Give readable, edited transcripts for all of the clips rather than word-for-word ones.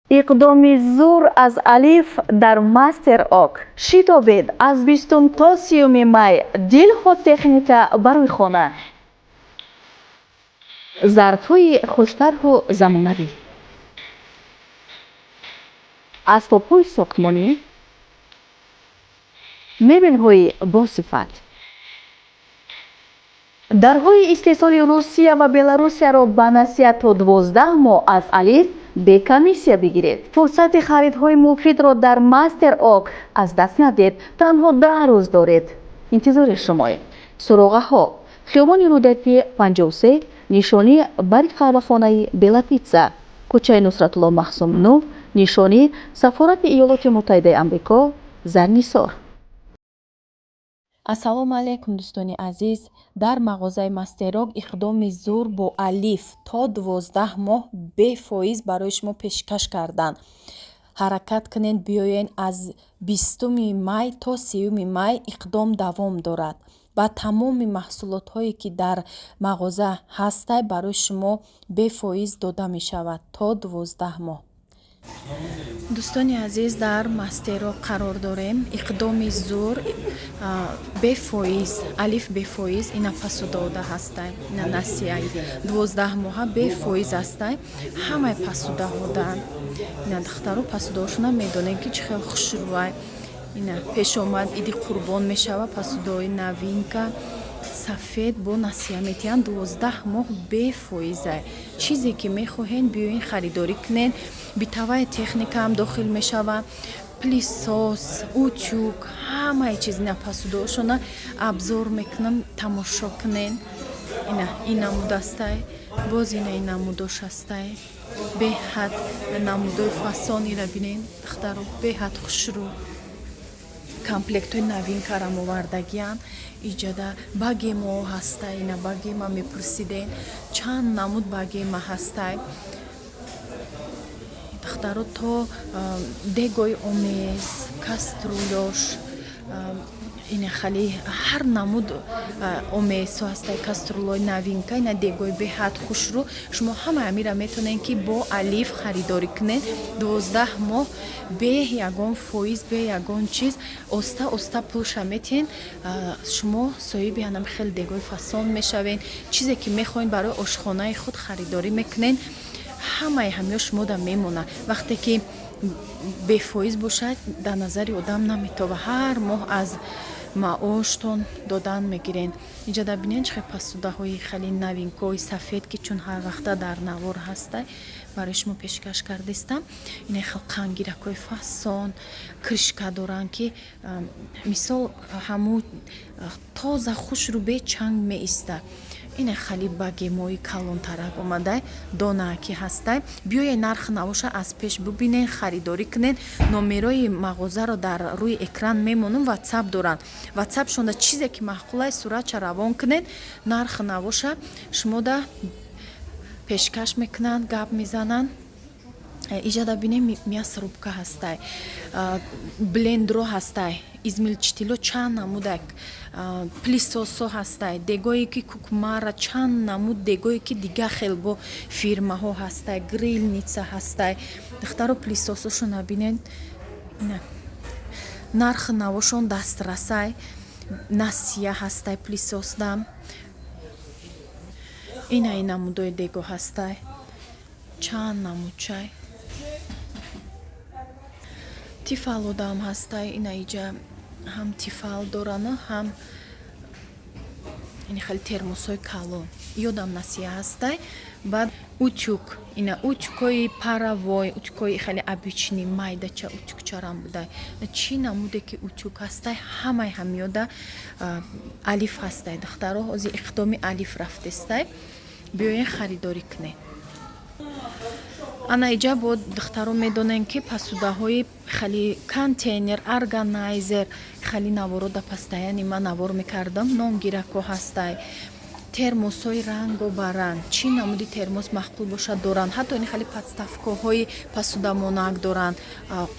Иқдоми зур аз Алиф дар Мастер Ок. Шитобед, аз 20 то 30-уми май дилхоҳ техника барои хона, зарфҳои хуштарҳу замонавӣ, асбобҳои сохтмонӣ, мебелҳои босифат, дарҳои истеҳсоли Русия ва Беларусияро ба насия то 12 моҳ аз Алиф бе комиссия бигиред. Фурсати харидҳои муфидро дар Мастер Ок аз даст надед. Танҳо 10 рӯз доред. Интизори шумоем. Суроғаҳо: хиёбони Рӯдакӣ, 53, нишони бари қаҳвахонаи Белапитса, кӯчаи Нусратулло Маҳсум, 9, нишони сафорати Иёлоти Муттаҳидаи Амрико, Зарнисор. Ассалому алайкум, дӯстони азиз! Дар мағозаи Мастерок иқдоми зур бо Алиф то 12 моҳ бефоиз барои шумо пешкаш карданд. Ҳаракат кунед, биёед. Аз 20-уми май то 30-уми май иқдом давом дорад. Ба тамоми маҳсулотҳое, ки дар мағоза ҳастай, барои шумо бефоиз дода мешавад то 12 моҳ. Дӯстони азиз, дар Мастерок қарор дорем. Иқдоми зур, бефоиз, Алиф бефоиз. Ина посудаода ҳастай, ина насияи 12 моҳа бефоиз ҳастай ҳамаи посудаҳода. Ина, духтаро, посудаҳошона медонем, ки чӣ хел хушрӯай. Ина пешомад Иди Қурбон мешава, посудаҳои новинка сафед бо насия метиҳанд, 12 моҳ бефоизай. Чизе ки мехоҳед, биёен, харидорӣ кунед. Бытовая техникаам дохил мешава, пылесос, утюг, ҳамаи чиз. Ина посудаҳошона обзор мекунам, тамошо кунед. Ина ин намуд астай, боз ина ин намудош ҳастай. Беҳад намудои фасонира бинед, духтаро, беҳад хушрӯ. Комплектҳои новинкарам овардагиянд. Иҷада богемао ҳастай. Ина богема мепурсиден, чанд намуд богема ҳастай, духтаро, то дегои омез, кастрюлёш, ина хали ҳар намуд омезҳо ҳастай, кастрюлҳои новинка, ина дегои беҳад хушрӯ. Шумо ҳамаи амира метавонед, ки бо Алиф харидорӣ кунед, 12 моҳ бе ягон фоиз, бе ягон чиз, оста оста пулша метиҳед. Шумо соҳиби анам хеле дегои фасон мешавед. Чизе ки мехоҳед, барои ошхонаи худ харидорӣ мекунед, ҳамаи ҳамиё шумода мемонад. Вақте ки бефоиз бошад, дар назари одам наметова, ҳар моҳ аз маоштон додан мегирен. Иҷода бинед, чӣ хел посудаҳои хеле новинкаҳои сафед, ки чун ҳар вақта дар навор ҳастай, барои шумо пешкаш кардистам. Ина хел қандгиракҳои фасон, крышка доранд, ки мисол ҳаму тоза, хушрӯ, бечанг меиста. Ина хали богемои калонтарак омадай, донаки ҳастай. Биёед, нарх навоша аз пеш бубинед, харидорӣ кунед. Номерои мағозаро дар рӯи экран мемонам. Ватсап доранд, ватсапшонда чизе ки маъқулай, суратша равон кунед, нарх навоша шумода пешкаш мекунанд, гап мезананд. Иҷада бинем, мясорубка ҳастай, блендро ҳастай, измельчитело чанд намудак, пылесосо ҳастай, дегое ки Кукмара, чанд намуд дегое ки дига хел бо фирмаҳо ҳастай, грильница ҳастай. Духтаро, пылесосошо набинед. Ина нархи навошон дастрасай, насия ҳастай пылесосда. Ина ин намудои дего ҳастай, чанд намудчай. Тефалодам ҳастай. Ина иҷа ҳам Тефал дорану, ҳам ини хеле термосҳои калон, ёдам насия ҳастай. Баъд утюг, ина утюгҳои паровой, утюгҳои хеле обычный, майдача утюгчарам будай. Чӣ намуде ки утюг ҳастай, ҳамаи ҳамёда Алиф ҳастай. Духтаро, ҳозир иқдоми Алиф рафтестай, биёен, харидорӣ кунед. Ана иҷа бо, духтаро, медонем, ки посудаҳои хеле контейнер, органайзер, хеле наворо да пастаяни ман навор мекардам. Нонгиракҳо ҳастай, термосҳои рангу баранг, чӣ намуди термос маъқул бошад, доранд. Ҳатто ини хеле подставкаҳои посудамонак доранд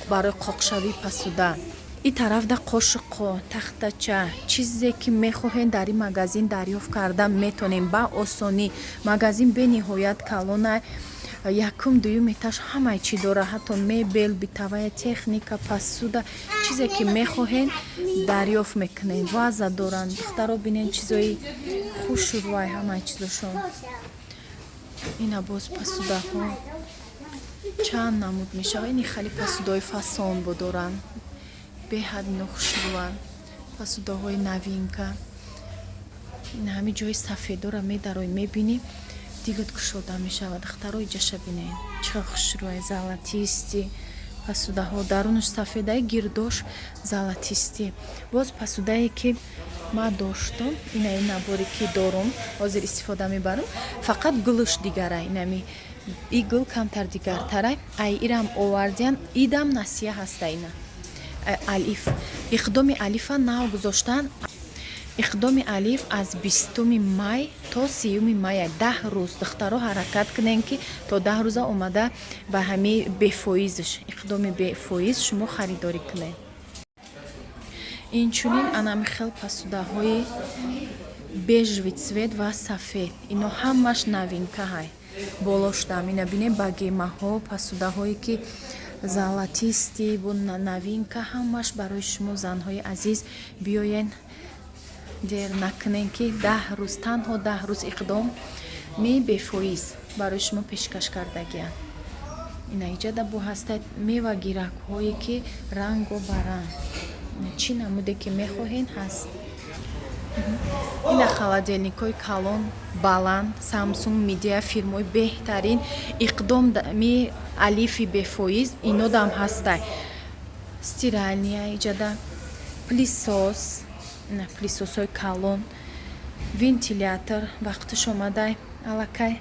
барои қоқшавии посуда. Ин тарафда қошуқҳо, тахтача, чизе ки мехоҳем, дар ин магазин дарёфт карда метонем ба осонӣ. Магазин бениҳоят калона. Якум, дуюм этаж ҳамаи чӣ дора, ҳатто мебел, бытовая техника, посуда, чизе ки мехоҳед, дарёфт мекунед. Ваза доранд, духтаро, бинед, чизои хушрӯай ҳамаи чизошон. Ина боз посудаҳо чанд намуд мешавад. Ини хеле посудаҳои фасон бо доранд, беҳад ино хушрӯанд, посудаҳои новинка. Ина ҳамин ҷои сафедора медарои, мебинӣ, дилат кушода мешавад. Духтаро, иҷаша бинед, чӣ қадр хушрӯай, золотистый посудаҳо, дарунаш сафедаи, гирдош золотистый. Боз посудае ки ман доштам, ина ин наборе ки дорум, ҳозир истифода мебарам, фақат гулуш дигара. Инами и гул камтар дигартара. Ай ирам овардиян, идам насия ҳаста. Ина Алиф, иқдоми Алифа нав гузоштан. Иқдоми Алиф аз 20-уми май то 30-уми мая, 10 рӯз. Духтаро, ҳаракат кунем, ки то 10 рӯза омада ба ҳамаи бефоизш, иқдоми бефоиз шумо харидорӣ кунед. Инчунин анами хел посудаҳои бежевый цвет ва сафед, ино ҳамаш новинка ҳай, боло шудам. Ина бинед, богемаҳо, посудаҳое ки золотистый бу новинка, ҳамаш барои шумо, занҳои азиз. Биёен, дер накунем, ки 10 рӯз, танҳо 10 рӯз иқдоми бефоиз барои шумо пешкаш кардагианд. Ина иҷада бо ҳастад мевагиракҳое, ки рангу баранг, чӣ намуде ки мехоҳед, ҳаст. Ина холодильникҳои калон, баланд, Самсунг, Мидеа, фирмаи беҳтарин. Иқдоми Алифи бефоиз инодам ҳастай. Стиральный иҷада, пылесос, пылесосҳои калон, вентилятор вақташ омадай аллакай.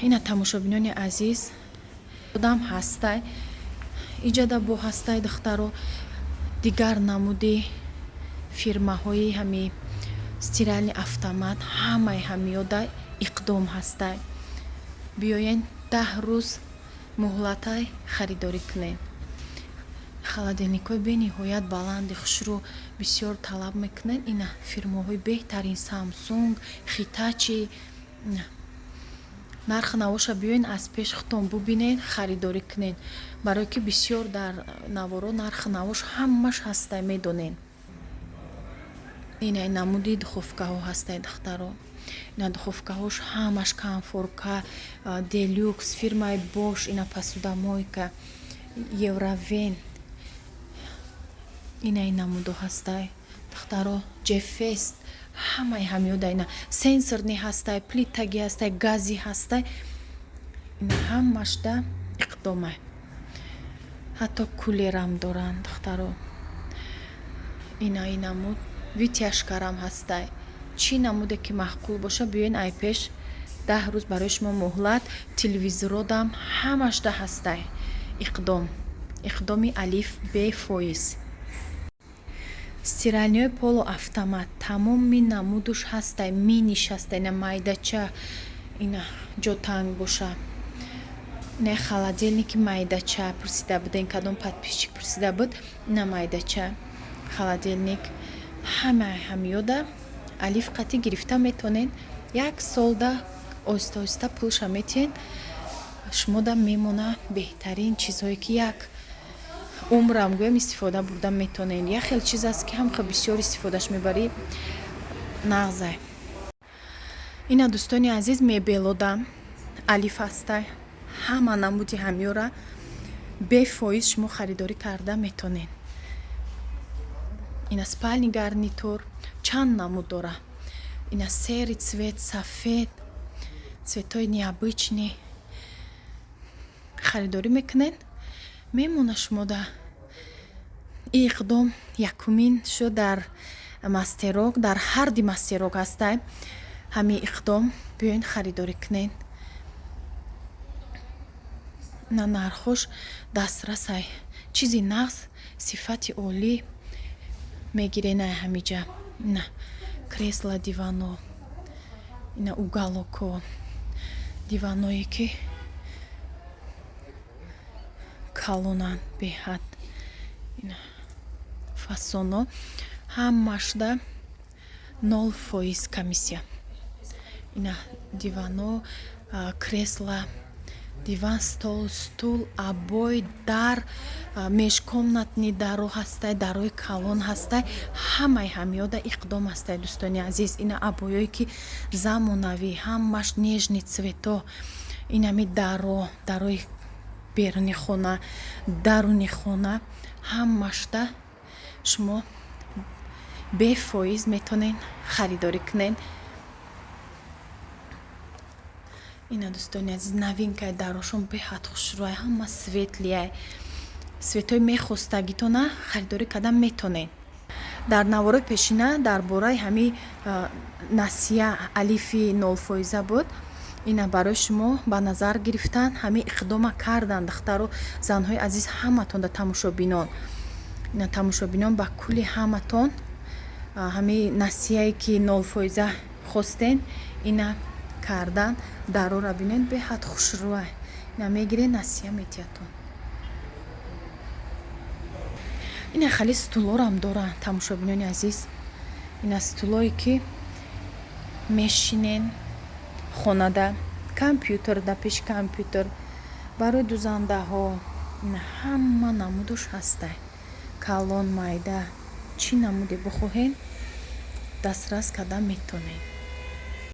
Ина, тамошобинони азиз, одам ҳастай. Иҷада бо ҳастай, духтаро, дигар намуди фирмаҳои ҳами стиральный автомат, ҳамаи ҳамиёда иқдом ҳастай. Биёен, 10 рӯз муҳлатай, харидорӣ кунед. Холодильникҳои бениҳоят баланди хушрӯ бисёр талаб мекунед. Ина фирмаҳои беҳтарин: Самсунг, Хитачи. Нархи навоша биёен, аз пеш худтон бубинед, харидорӣ кунед, барое ки бисёр дар наворо нархи навош ҳамаш ҳастай, медонед. Ина намуди духовкаҳо ҳастай, духтаро. Ина духовкаҳош ҳамаш конфорка делюкс, фирмаи Бош. Ина посудомойка Евровен, ина ин намудо ҳастай, духтаро, Ҷефест, ҳамаи ҳамиёда. Ина сенсорный ҳастай, плитаги ҳастай, газӣ ҳастай, ина ҳамашда иқдома. Ҳатто кулерам доранд, духтаро. Ина ин намуд вытяжкарам ҳастай. Чӣ намуде ки маъқул боша, биёен ай пеш, 10 рӯз барои шумо муҳлат. Телевизородам ҳамашда ҳастай иқдом, иқдоми Алиф бефоиз. Стиральныйҳои полуавтомат тамоми намудуш ҳастай, миниш ҳастай, ина майдача, ина ҷо танг боша. Ина холодильники майдача пурсида будем, кадом подписчик пурсида буд. Ина майдача холодильник, ҳама ҳамиёда Алиф қатӣ гирифта метонед. Як солда оҳиста оҳиста пулша метиҳед, шумода мемона. Беҳтарин чизҳое ки як умрам гӯям истифода бурда метонед. Як хел чиз аст, ки ҳамха бисёр истифодаш мебарӣ, нағзай. Ина, дӯстони азиз, мебелода Алиф ҳастай. Ҳама намуди ҳамёра бефоиз шумо харидорӣ карда метонед. Ина спальный гарнитур чанд намуд дора. Ина серый цвет, сафед, цветҳои необычный харидорӣ мекунед, мемона шумода. Ин иқдом якумин шуд дар Мастерок, дар ҳарди Мастерок ҳастай ҳамин иқдом. Биёед, харидорӣ кунед. На нархош дастрасай, чизи нағз, сифати олӣ мегиред на ҳамиҷа. На кресла, дивано, ина уголоко, диваное ки калонанд беҳад, ина фасоно, ҳамашда 0% комиссия. Ина дивано. Кресла, диван, стол, стул, обои, дар, межкомнатный даро ҳастай, дарои калон ҳастай. Ҳамаи ҳамиёда иқдом ҳастай, дӯстони азиз. Ина обоёе, ки замонавӣ, ҳамаш нежный цвето. Инами даро, дарои беруни хона, даруни хона, ҳамашда шумо бефоиз метонед харидорӣ кунед. Ина, дӯстони азиз, новинкаи дарошон беҳад хушрӯай, ҳама светлыяй. Цветҳои мехостагитона харидорӣ кардан метонед. Дар наворои пешина дар бораи ҳами насия алифи нолфоиза буд. Ина барои шумо ба назар гирифтан, ҳамин иқдома кардан. Духтару занҳои азиз, ҳаматон да тамошобинон, ина тамошобинон, ба кулли ҳаматон ҳамин насияе, ки нолфоиза хостен, ина кардан. Дарора бинед, беҳад хушрӯай. Ина мегиред, насия метиҳатон. Ина хеле стулорам доранд, тамошобинони азиз. Ина стулое, ки мешинен хонада, компютер да, пеши компютер, барои дузандаҳо. Ина ҳама намудош ҳастай, калон, майда, чӣ намуде бихоҳед, дастрас карда метонед.